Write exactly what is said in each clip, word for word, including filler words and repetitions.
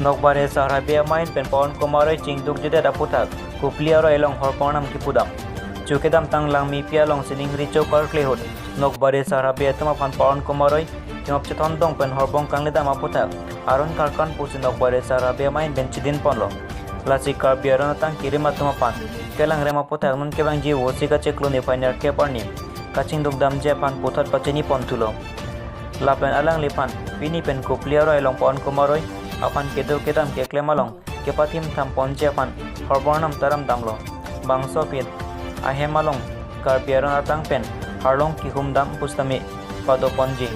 Nokbare Sar Habe amei pen pa-on komaroi chingdukjedet aputhak Kopili aroi along horbong arnam kipudam. Chu kedamtang Langmepi along sining richo karkli ahut Nokbare Sar Habe atum aphan pa-on komaroi chingop chethondong pen horbong kangledam aputhak aron karkan pusi Nokbare Sar Habe amei pen chidinponlo. Lasi Karbi aron atang kerim atum aphan kelangrem aputhak non kevangji Vosik achiklo niphai nerkep arni kachingdukdamji aphan puthot pachiniponthulo. Lapen alangliphan pini pen Kopili aroi along pa-on komaroi aphan kedo kedam keklem along kepathim thamponji aphan horbong arnam taram damlo. Bangso aphi ahem along Karbi aron atang pen arlong kehumdam pusitame padoponji.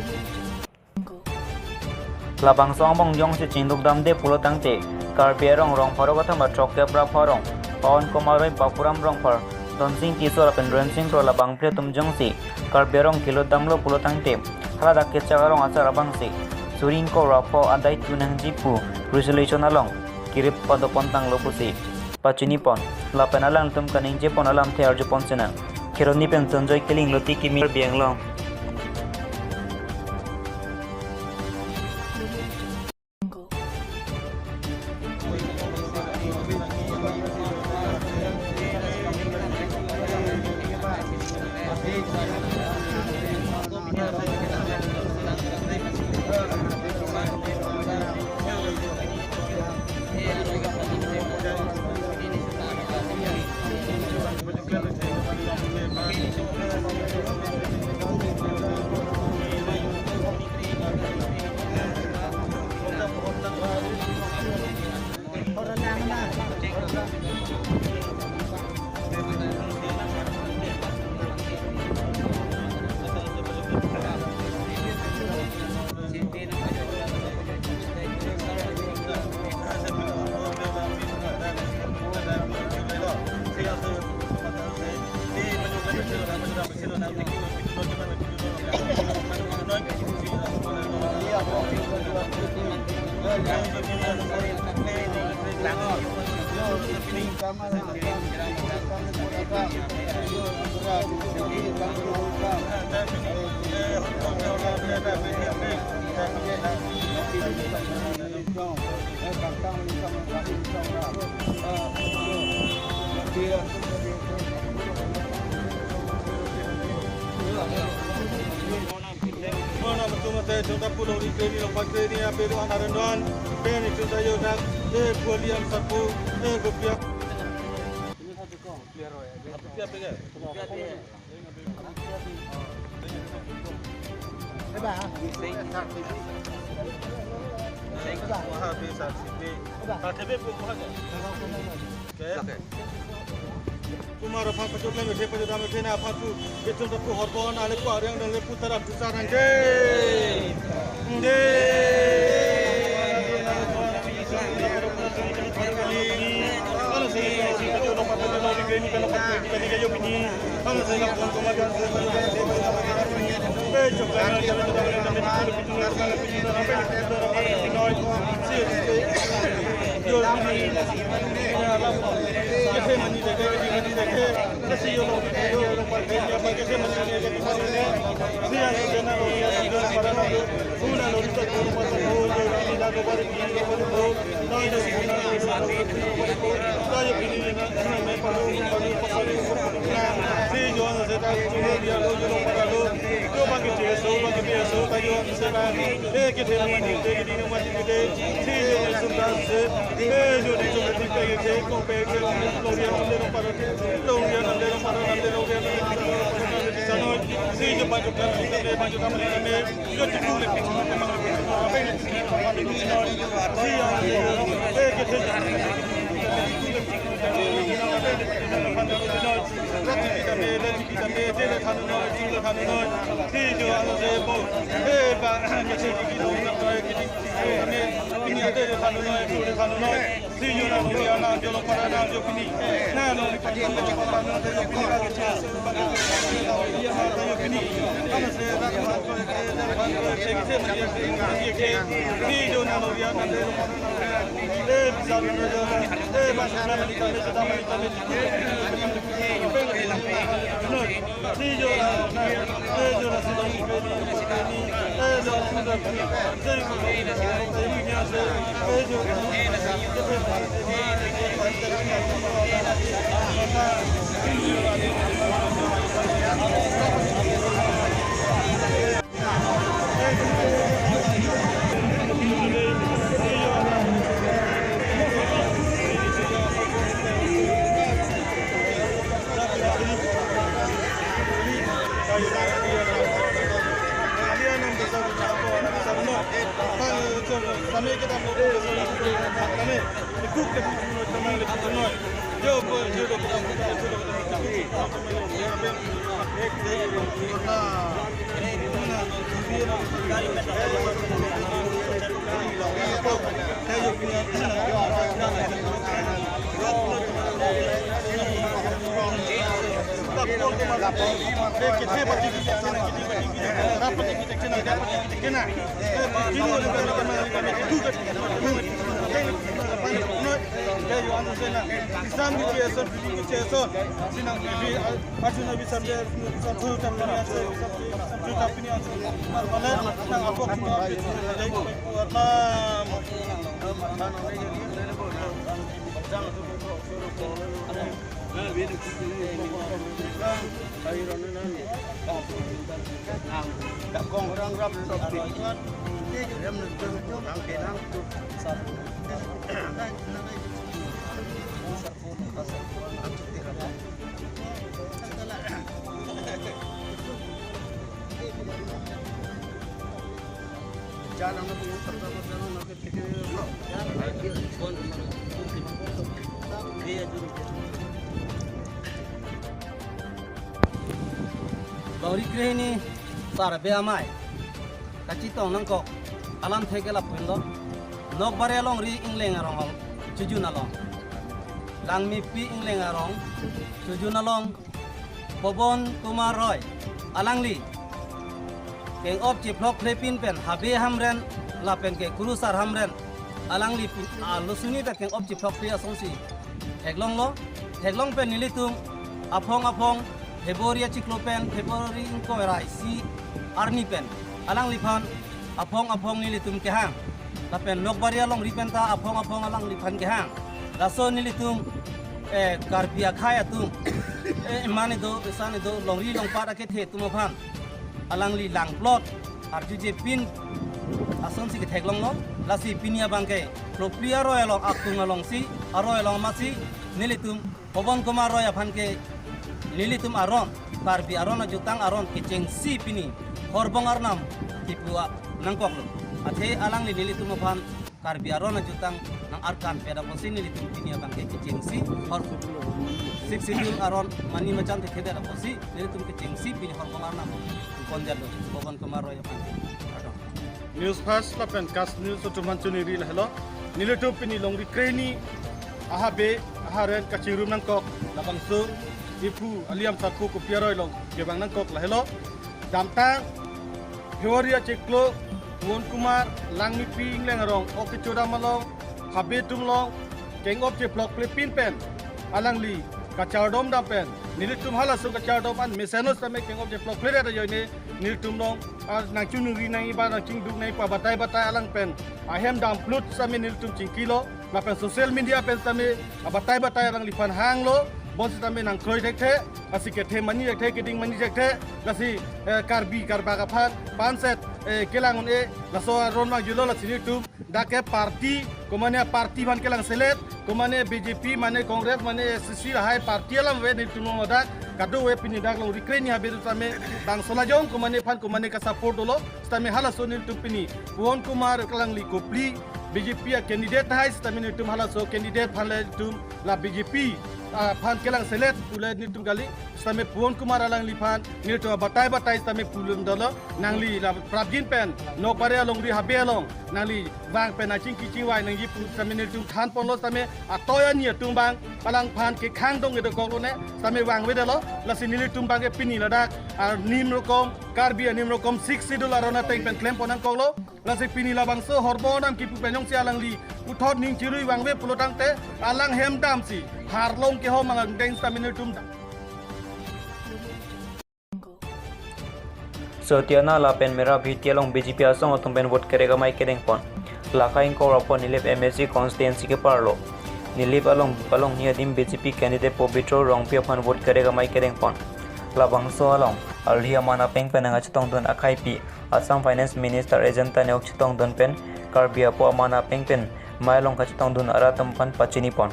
Labangso angbong jongsi chingdukdamde pulo tangte, Karbi arong rong pharo kathama throkkep ra pharong pa-on komaroi Bapuram Rongphar, Donsing Tisso lapen Rensing Kro labang phli atum jongsi Karbi arong kelutdamlo pulo tangte, haladak kechak arong asar abangsi suri ingkoi ra pho adai tu nangji pu resolution along kirip padopontanglo pusi pachinipon lapen alanglitum kaningjepon alamthe arjupon sinang. Kheroni pen Sanjoy Killing, Loti Kimi, Karbi Anglong. Mana betul mata contoh pulau di kiri lompat kiri ni apa itu anak renduan. Kiri contoh yo nak eh kualian sapu eh kopiak. Kopiak apa ya? Kumar aphan pachok lang, pachok dam, na aphan pu, betul tak pu horbon, ale pu ariang dan le pu taram tu sarang de. De. Longri krehini sarbe amei kachetong nangkok alamthe ke lapu-an lo. Nokbari alongri Ingleng arong, Chojun along, Langmepi Ingleng arong, Chojun along, Pabon Kumar Roy alangli keng-op chephlok phlepin pen Habe Hamren lapen ke Kurusar Hamren alangli pin alo suni ta keng-op chephlok phlepin asonsi theklonglo. Theklong pen nelitum aphong aphong February achiklo pen, February ingkoi ra isi arni pen alangliphan aphong aphong nelitum kehang. Lapen Nokbari alongri pen ta aphong aphong alangliphan kehang. Laso nelitum, eh, Karbi akhei atum, eh, mane do, sane do, longri longpat akethe atum aphan alangli langplot arjujepin asonsi ketheklonglo. Lasi pini abangke phlophli aroi along, akung alongsi, aroi along amatsi nelitum Pabon Kumar Roy aphan ke nelitum aron, Karbi aron ajutang aron kechengsi pini Horbong Arnam kipu nangkoklo. Athe alangli nelitum aphan Karbi aron ajutang nang-arkan peda apotsi nelitum pini abangke kechengsi, hor Sixth Schedule aron mani machan thethedet apotsi nelitum kechengsi pini Horbong Arnam kondetlo, Pabon Kumar Roy aphan ke. News First lapen KAS News atum aphan choningri lahelo. Nelitum pini longri krehini ahabe aharen kachirum nangkok labangso iphu Aliam Sarpo kopi aroi along kevang nangkok lahelo. Damtang February achiklo, Pabon Kumar, Langmepi Ingleng arong, ok kechodam along, Habe atum along keng-op chephlok phlepin pen alangli kachardom dam pen, nelitum halaso kachardom an mesen setame keng-op chephlok phledet ajoine nelitum along, ah, nangchoningri nangji ba nangchingduk nangji pu abatai batai alang pen ahem dam plut setame nelitum chingkilo. Lapen social media pen setame abatai batai alangliphan hanglo, bonsitame nangkroi thekthe, lasi kethe mani thekthe, keding mani thekthe, lasi, eh, Karbi Karbak aphan panset, eh, kelang un-e, laso aron vangjulo. Lasi nelitum dak ke party, komane party aphan kelang selet, komane B J P, mane Congress, mane S C C lahai party alam ave nelitum along ladak, kadokave pini dak longri krehini habe setame bangso lajong, komane aphan komane kasupport dolo, setame halaso nelitum pini Pabon Kumar alangli kopli B J P a-candidate tahai setame nelitum halaso candidate aphan le nelitum la B J P aphan kelang selet pu le nelitum kali, setame Pabon Kumar alangliphan nelitum abatai batai setame pulo dolo, nangli la prapjin pen Nokbari alongri Habe along nangli vang pen nangchingki chingvai nangji pu setame nelitum thanponlo, setame atoi ani atum abang alangphan kekhang dong edo koklo ne setame vangvedetlo. Lasi nelitum abangke pini ladak arnam rokom, Karbi arnam rokom Sixth Schedule aron ateng pen klempon nangkoklo. Lasi pini labangso Horbong Arnam kipu pen jongsi alangli puthot ning chirui vangve pulo tangte alang hem damsi harlong kehom angdeng setame nelitum dam. Sotiana lapen Merabheti along B J P asong atum pen vote kerek amei kedengpon. Lakha ingkoi ra pho Nilip M A C constituency keparlo Nilip along, along ni adim B J P candidate Pobitro Rongpi aphan vote kerek amei kedengpon. Labangso along arli aman apeng pen nangkachetongdun akhaipi Assam Finance Minister Ajanta Neok chetongdun pen Karbi apo aman apeng pen mei along kachetongdun arat atum aphan pachinipon.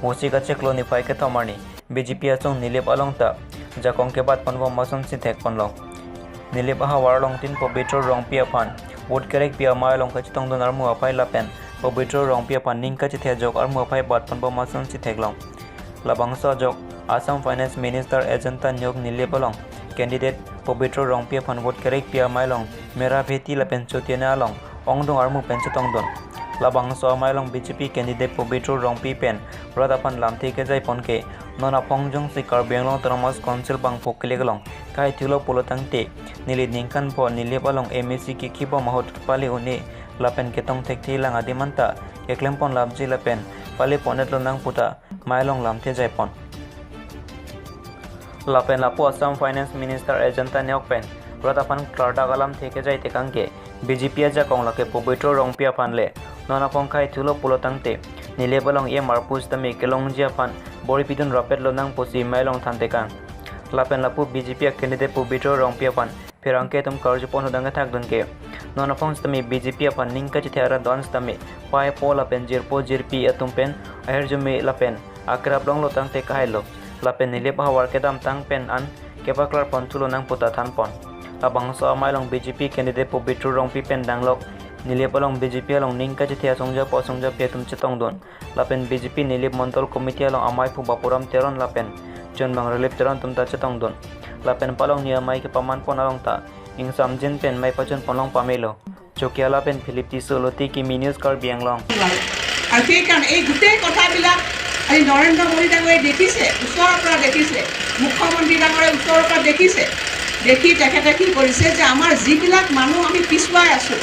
Musi kacheklo niphai kethom arni B J P asong Nilip along ta jakong kebatpon bom asonsi thekponlo. Nilip ahavar along tin Pobitro Rongpi aphan vote kerekpi amei along kachetongdun armu aphai lapen Pobitro Rongpi aphan ning kachethek ajok armu aphai batpon bom asonsi theklong. Labangso ajok Assam Finance Minister Ajanta Neok Nilip along candidate Pobitro Rongpi aphan vote kerekpi amei along Merabheti lapen Sotiana along ongdung armu pen chetongdun. Labangso amei along B J P candidate Pobitro Rongpi pen rat aphan lamthe kejaipon ke non aphong jongsi Karbi Anglong Autonomous Council bangpho kelik along kaithulo pulo tangte neli ningkan pho Nilip along M A C kekhi bom ahut pale un-e lapen ketong thekthe lang adim anta keklempon lapji lapen pale pon-etlo nang puta mei along lamthe jaipon. Lapen lapu Assam Finance Minister Ajanta Neok pen rat aphan klardak alamthe kejai tekang ke B J P ajakong lake Pobitro Rongpi aphan le non aphong kaithulo pulo tangte Nilip along E M arpu sitame kelongji aphan bor-ipidun rapetlo nang pusi mei along than tekang. Lapen lapu B J P a candidate Pobitro Rongpi aphan pherangke atum karjupon ahut nangkethakdun ke non aphong sitame B J P aphan ning kachethek arat do-an sitame pei po lapen jirpo jirpi atum pen ahirjume lapen akrap longlo tangte kahailo lapen Nilip ahavar kedamtang pen an kepaklarpon thulo nang puta thanpon. Labangso amei along B J P candidate Pobitro Rongpi pen danglok Nilip along B J P along ning kachethek asongja po asongjapi atum chetongdun. Lapen B J P Nilip Mondol Committee along amei aphu Bapuram Teron lapen Chonbang Rilip Teron atum ta chetongdun. Lapen palong ni amei kepamanpon along ta ingsamjin pen mei pachunpon long pamelo. Chokiala pen Philip Tisso, Loti Kimi News, Karbi Anglong. আৰু সেইকাৰণে এই গোটেই কথাবিলাক আজি নৰেন্দ্ৰ মোদী ডাঙৰীয়াই দেখিছে, ওচৰৰ পৰা দেখিছে, মুখ্যমন্ত্ৰী ডাঙৰীয়াই ওচৰৰ পৰা দেখিছে। দেখি তেখেতে কি কৰিছে যে আমাৰ যিবিলাক মানুহ আমি পিছুৱাই আছো,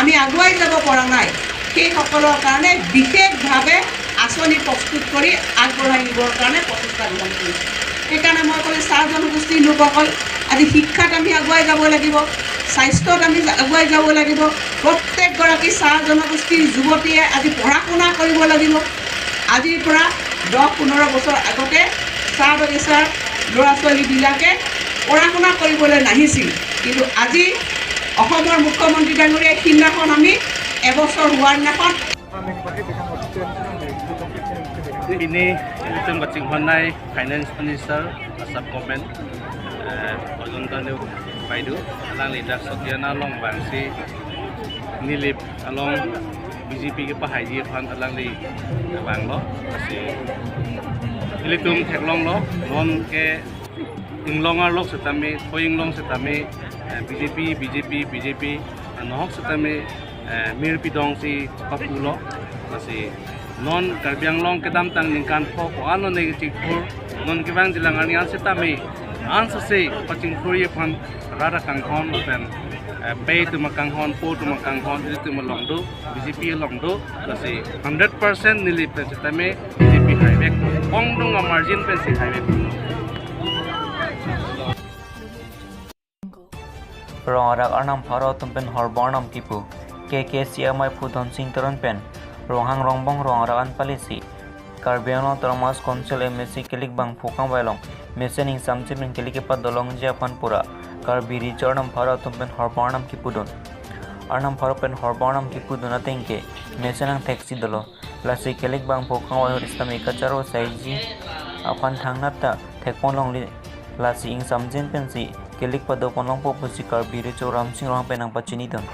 আমি আগুৱাই যাব পৰা নাই, সেইসকলৰ কাৰণে বিশেষভাৱে আঁচনি প্ৰস্তুত কৰি আগবঢ়াই নিবৰ কাৰণে প্ৰচেষ্টা গ্ৰহণ কৰিছে। সেইকাৰণে মই ক'লো, চাহ জনগোষ্ঠীৰ লোকসকল, আজি শিক্ষাত আমি আগুৱাই যাব লাগিব, স্বাস্থ্যত আমি আগুৱাই যাব লাগিব। প্ৰত্যেকগৰাকী চাহ জনগোষ্ঠীৰ যুৱতীয়ে আজি পঢ়া শুনা কৰিব লাগিব। আজিৰ পৰা দহ পোন্ধৰ বছৰ আগতে চাহ বাগিচাৰ ল'ৰা ছোৱালীবিলাকে পঢ়া শুনা কৰিবলৈ নাহিছিল, কিন্তু আজি অসমৰ মুখ্যমন্ত্ৰী ডাঙৰীয়াই সিদিনাখন আমি এবছৰ হোৱাৰ দিনাখন Pini ilitum kachinghonnei Finance Minister Assam Government, eh, Ajanta Neok Baidu, alangli dak Sotiana along vangsi Nilip along B J P kepahaiji aphan alangli vanglo. Lasi ilitum theklonglo, non ke inglong arlok setame, thoi inglong setame, eh, B J P, B J P, B J P, eh, nohok setame, eh, mir pidong si papulo. Lasi non Karbi Anglong kedamtang ningkan pho ko-an lo ne chingthur, non kevangjilang arni an setame, ansose pachingthurji aphan rat akanghon pen, eh, pei atum akanghon, po atum akanghon, ilitum along do, B J P along do, lasi hundred percent Nilip pen setame B J P haivek, ongdung amargin pensi haivek. Rong arak arnam pharo atum pen horbong arnam kipu. K K C amei aphu Dhonsing Teron pen Ronghang Rongbong rong arak an palisi Karbi Anglong Autonomous Council M A C kelik bangphu kangvai along mesen ingsamjin pen kelik kepadolongji aphan pura Karbi Recho arnam pharo atum pen horbong arnam kipudun. Arnam pharo pen horbong arnam kipudun ateng ke mesen angthek si dolo. Lasi kelik bangphu kangvai ahut sitame kacharo saiji aphan thangnat ta thekpon longli, lasi ingsamjin pensi kelik padopon longpo pusi Karbi Recho Ramsing Ronghang pen nangpachinidun.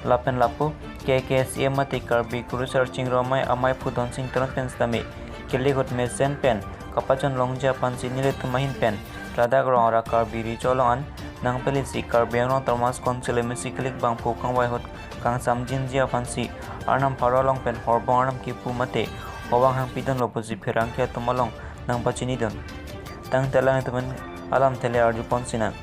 Lapen lapu K K C mate Karbi Kurusar Chingrum amei amei aphu Dhonsing Teron pen sitame kelik ahut mesen pen kapachon longji aphansi nelitum ahin pen ladak rong arak Karbi Recho along an nangpelisi Karbi Anglong Autonomous Council M A C kelik bangphu kangvai ahut kangsamjinji aphansi arnam pharo along pen horbong arnam kipu mate hovang hangpidunlo pusi pherangke atum along nangpachinidun. Tangte alanglitum pen alamthe le arjupon sinang.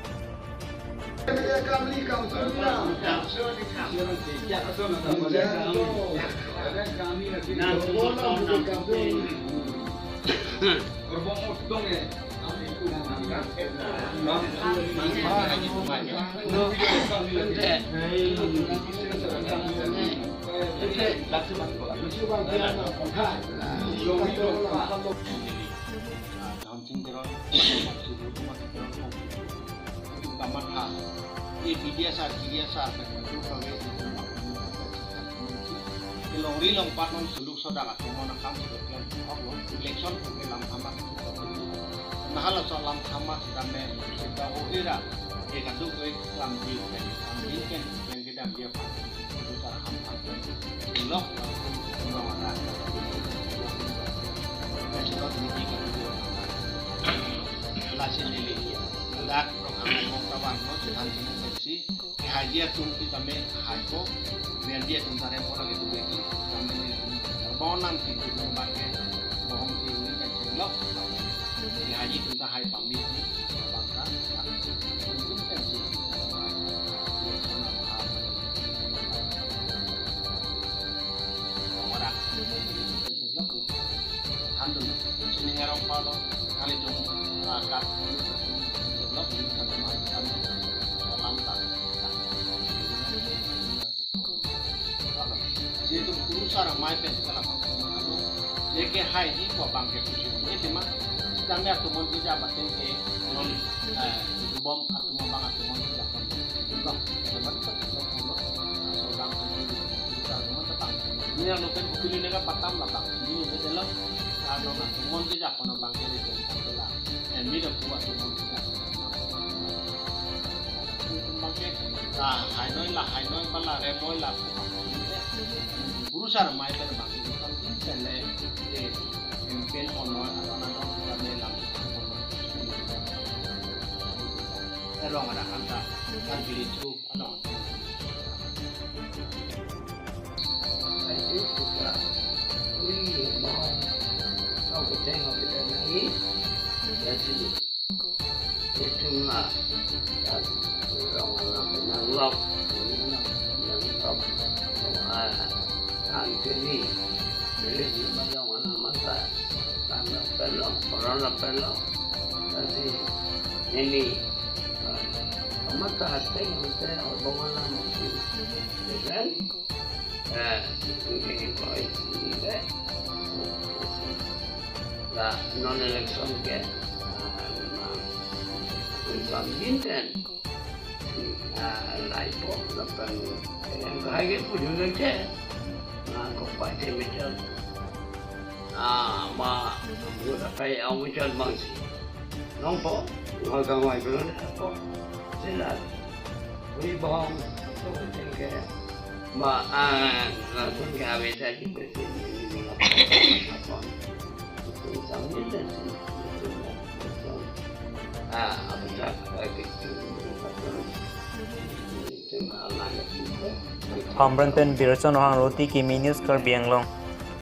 Dhonsing Teron, Sibur Kumar Teron, kamatha, eh, B D S R, T D S R, kelongri longpat non suluk sodak atum mon akam sudah plan hok lo, election program lam hamak. Nahal so lam hamak sudah me, sudah ho era, eh, kaduk eh, lam di, lam di pen, pen kedam dia pa. Sudah ham ham pen, lok, lok, lok, lok, lok, lasi neli, ladak, program mong kawan, no, Sudan Sinu Pensi, kehaji atum kita me, hai ko, kemudian dia atum tare pola gitu, gitu, kami ni, bonang gitu, bonang ke, bohong ke, ini kan celok, kehaji atum ta hai pamit, bangka, mungkin kan sih, dia sana bahas, orang, Handun, sining arong palo, kali dong, ah, kat, dong, dong, dong, dong, dong, salam tak. Jadi itu kurusar mai pen salam. Jadi ke hai di ko bang ke kusi. Ini tema, kami atum mon kerja batin ke non, eh, itu bom atum bang atum mon kerja bom. Bang, teman tak, bang, bang, bang. So bang, bang, bang, bang. Ini yang noken kupilih dengan patam lah bang. Ini ini adalah karena nak mon kerja apa bang ke itu bang ke lah. Eh, ini dah kuat mon kerja. Bang ke, ah, hai noi lah, hai noi bala re moi lah. Kurusar mai pen bang ke kan ini kan le, eh, campaign on noi atau nanti kita melang. Erong ada kanta, kan beli tu, ano. Ai, itu kita, ui, mau, kau keceng, kau kita nangis, ya sih. Itu mah, ya, orang anak penanglok, ini anak penanglok, ah, kan jadi, jadi cuma yang anak mata, kan pelo, orang pelo, kasi ini, ah, mata hati, mata abang anak, ya kan? Eh, ini koi, ini deh. La non election ke, ah, memang, memang binten. Ah, lai po, lapen, yang kahai ke punya ke. Nah, kok pai te meter. Ah, ma, buat apa ya, ang meter bang si. Nong po, nong kang wai belon po. Sila. Ui bong, so, tengke. Ma, ah, langsung ke ave tadi ke sini, ini apa? Itu sambil dan sini. Ah, apa tak? Baik itu. Hamren pen Birson Rohang, Roti Kimi News, Karbi Anglong.